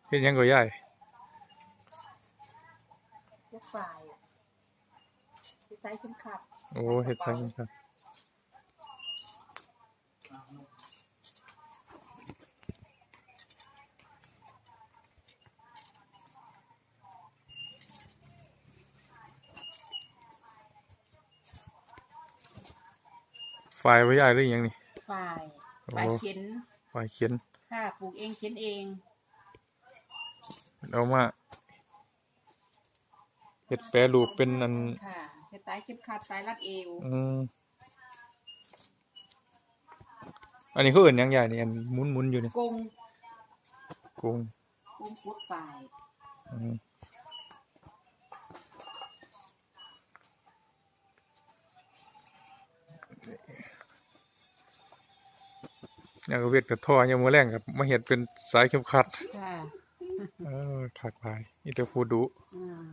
ເຮັດຫຍັງກໍຍາຍ? ເຮັດຝ້າຍ ເຮັດສາຍເຂັມຂັດ. ໂອ້ ເຮັດສາຍເຂັມຂັດ. ຝ້າຍບໍ່ຍາຍ ຫຼືຫຍັງນີ້? ຝ້າຍ ໂອ້ ຝ້າຍເຂັນ. ຝ້າຍເຂັນ. ຄ່ະ ປູກເອງ ເຂັນເອງ. ເອົາມາເຮັດແປຮູບເປັນອັນ ຄ່ະ ເຮັດສາຍເຂັມຂັດ ສາຍລັດເອວ. ອືມ ອັນນີ້ເຂົາເອີ້ນຫຍັງຍາຍນີ້ ອັນໝຸນໆຢູ່ນີ້? ກົງ ກົງ ກົງກົດຝ້າຍ. ອືມ ແລ້ວກໍເວັດກະທໍ ຍາມມື້ແລງກໍມາເຮັດເປັນສາຍເຂັມຂັດ. ຄ່ະ ເອີ ຄັກຫຼາຍ ມີແຕ່ຜູ້ດຸ. ອືມ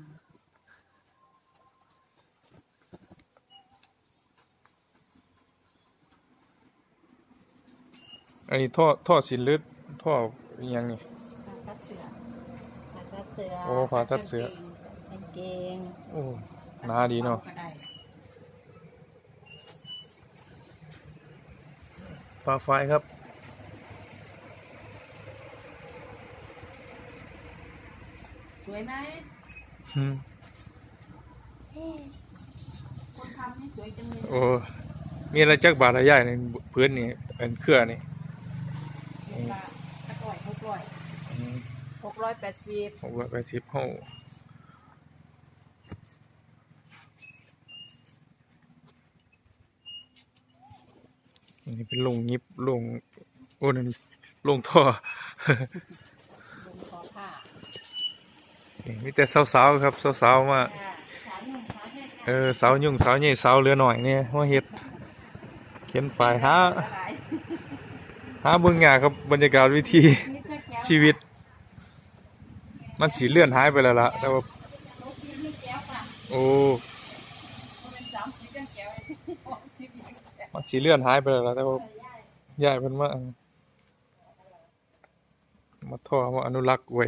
ອັນນີ້ທໍ່ ທໍ່ສິ້ນ ຫຼື ທໍ່ອີ່ຫຍັງນີ້? ຜ້າຕັດເສື້ອ ຜ້າຕັດເສື້ອ. ໂອ້ ຜ້າຕັດເສື້ອ ກາງເກງ. ໂອ້ ໜາດີເນາະ. ຜ້າຝ້າຍຄັບ. ສວຍໄໝ? ອືມ ຄົນທຳນີ້ສວຍຈັງເລີຍ. ໂອ້ ມີລະຈັກບາດລະຍາຍ ນີ້ ພື້ນນີ້ ອັນເຄືອນີ້? ລະຫ້າຮ້ອຍ ຫົກຮ້ອຍ. ອືມ ຫົກຮ້ອຍແປດສິບ ຫົກຮ້ອຍແປດສິບ. ເຮົາ ອັນນີ້ເປັນໂລງຫຍິບ ໂລງ ໂອ້ ນັ້ນໂລງທໍ່ ໂລງທໍ່ຜ້າ. ນີ້ມີແຕ່ສາວໆ ຄັບ ສາວໆ ມາ. ເອີ ສາວຫຍຸ້ງ ສາວໃຫຍ່ ສາວເຫຼືອໜ້ອຍແດ່ ມາເຮັດເຂັນຝ້າຍ. ຫາ ຫາເບິ່ງຍາກຄັບ ບັນຍາກາດວິຖີຊີວິດ. ມັນຊິເລືອນຫາຍໄປແລ້ວລະ ແຕ່ວ່າ ໂອ້ ມັນຊິເລື່ອນຫາຍໄປແລ້ວລະ ແຕ່ວ່າຍາຍເພິ່ນມາ ມາທໍ້ ມາອະນຸລັກໄວ້.